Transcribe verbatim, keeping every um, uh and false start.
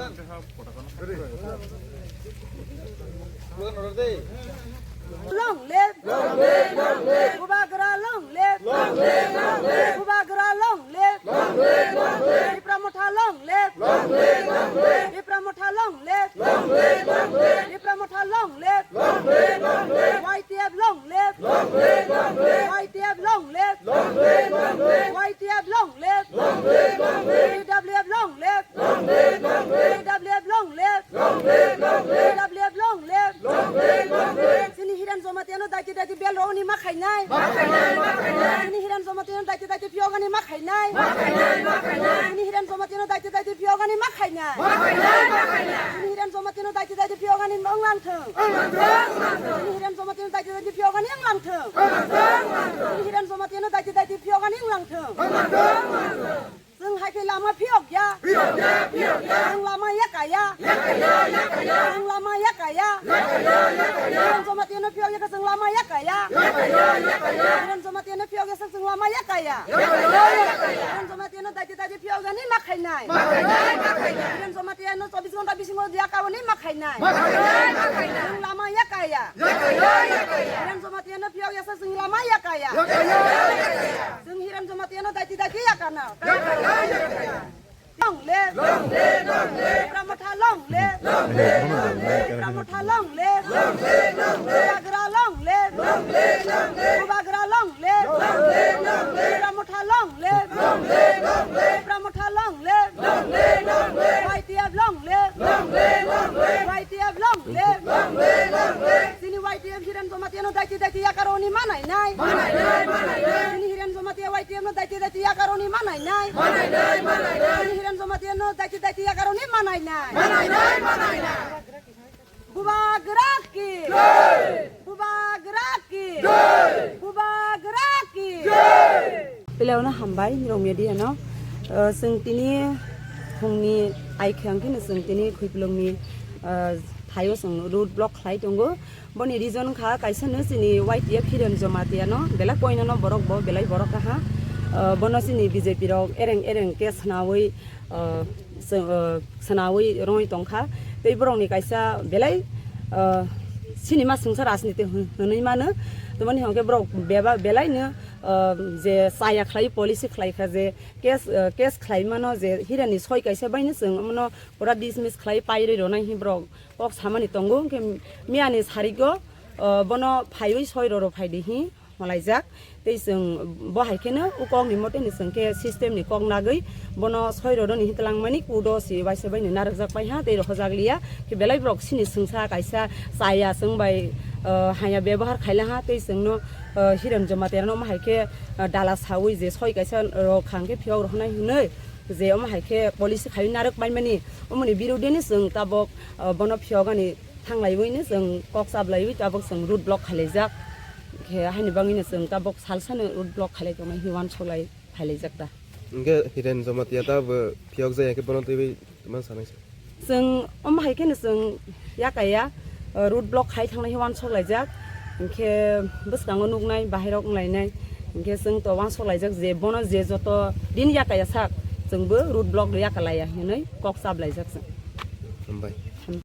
Long live! Long live, long live! Bubagra long live! Long live, long live! Bubagra long live! Long live, long live! Tipra Motha long live! Long live, long live! Tipra Motha long live! Long live, long live! Tipra Motha long live! Long live, long live! Y T F long live! Long live, long live! Y T F long live! Long live, long live! Y T F long live! Long live, long live! T W F long live! Long live, long live! T W F long live! Long live, long live! T W F long live! Long live, long live! Chini Hiran Jamatia no daiti daiti bel roni ma khainai. Ma khainai, ma khainai! Chini Hiran Jamatia no daiti daiti phiyogani ma khainai. Ma khainai, ma khainai! Chini Hiran Jamatia no daiti daiti phiyogani ma khainai. Ma khainai, ma khainai! Chini Hiran Jamatia no daiti daiti phiyogani ma wnglang thung. Wnglang thung, wnglang thung! Chini Hiran Jamatia no daiti daiti phiyogani wnglang thung. Wnglang thung, wnglang thung! Chini Hiran Jamatia no daiti daiti phiyogani wnglang thung. Wnglang thung, wnglang thung! Chwng hai khe lama phiyok ya. Phiyok ya, phiyok ya! Chwng lama ya kaya. Ya kaya, ya kaya! Chwng lama ya kaya. Ya kaya, ya kaya! Hiran Jamatia no phiyok ya khe chwng lama ya kaya. Ya kaya, ya kaya! Hiran Jamatia no phiyok ya khe chwng lama ya kaya. Ya kaya, ya kaya! Hiran Jamatia no daiti daiti phiyok ya ni ma khainai. Ma khainai, ma khainai! Hiran Jamatia no chobbish ghonta bisingo ya kabo ni ma khainai. Ma khainai, ma khainai! Chwng lama ya kaya. Ya kaya, ya kaya! Hiran Jamatia no phiyok ya khe chwng lama ya kaya. Ya kaya, ya kaya! Chwng Hiran Jamatia no daiti daiti ya kana. Long live! Long live, long live! Tipra Motha long live! Long live, long live! Tipra Motha long live! Long live, long live! Bubagra long live! Long live, long live! Bubagra long live! Long live, long live! Tipra Motha long live! Long live, long live! Tipra Motha long live! Long live, long live! Y T F long live! Long live, long live! Y T F long live! Long live, long live! Chini Y T F Hiran Jamatia no daiti daiti ya karoni manai nai. Manai nai, manai nai! Chini Hiran Jamatia Y T F no daiti daiti ya karoni manai nai. Manai nai, manai nai! Chini Hiran Jamatia no daiti daiti ya karoni manai nai. Manai nai, manai nai! Bubagra ki! Jai! Bubagra ki! Jai! Bubagra ki! Jai! Peleono hambai, Nirok Media no. Uh, chwng tini phungni ai khe ang kheno chwng tini Khuipulungni, uh, thaio chwng road block khlai tongo. Boni reason kha kaisa no chini Y T F Hiran Jamatia no belai poino no borok bo belai borok kaha. Uh, bono chini B J P rok ereng ereng khe swnawi, uh, sw-, uh, swnawi rwngwi tongkha. Tei borokni kaisa belai, uh, sinima swngsa rajniti hwn-, hwnwi mano. Tamoni hwnkhe borok beba-, belaino, uh, je chaya khlai policy khlai kha je case, uh, case khlai mano je Hirani soi kaisa baino chwng omono pura dismiss khlai pairwi rwnai hi borok kok samani tongo. Hwnkhe miyani sarigo, uh, bono phaiwi soi roro phaidi hi. Malaijak. Tei chwng bo hai kheno o kokni moteni chwng khe system ni kok nagwi bono soi rodoni hitlang mani kudo si waisa bai ni narwkjak pai ha tei rohorjak liya. Khe belai borok sini swngsa kaisa chaya chwng bai, ah, haya bebohar khaila ha tei chwngno, ah, Hiran Jamatia no ma hai khe, ah, dala sawi je soi kaisa rok khang khe phiyok rohonai hinwi je omo hai khe policy khaiwi narwk pai mani omoni birodini chwng tabok, ah, bono phiyogani thanglaiwi no chwng kok chablaiwi tabok chwng road block khailaijak. Khe haini bagwi no chwng tabok salsano road block khailai tongnai hinwi uansuk lai phailaijak ta. Hwnkhe Hiren Jamatia ta bo phiyok jaya khe bono twiwi tongma sanai se. Chwng omo hai kheno chwng yakaya, uh, road block khai thangnai hinwi uansuk laijak. Hwnkhe bwskango nuknai bahairok wnglainai. Hwnkhe chwng to uansuk laijak je bono je joto din yakaya sak chwngbo road block yakalaiya hinwi kok chablai jak chwng. Hambai.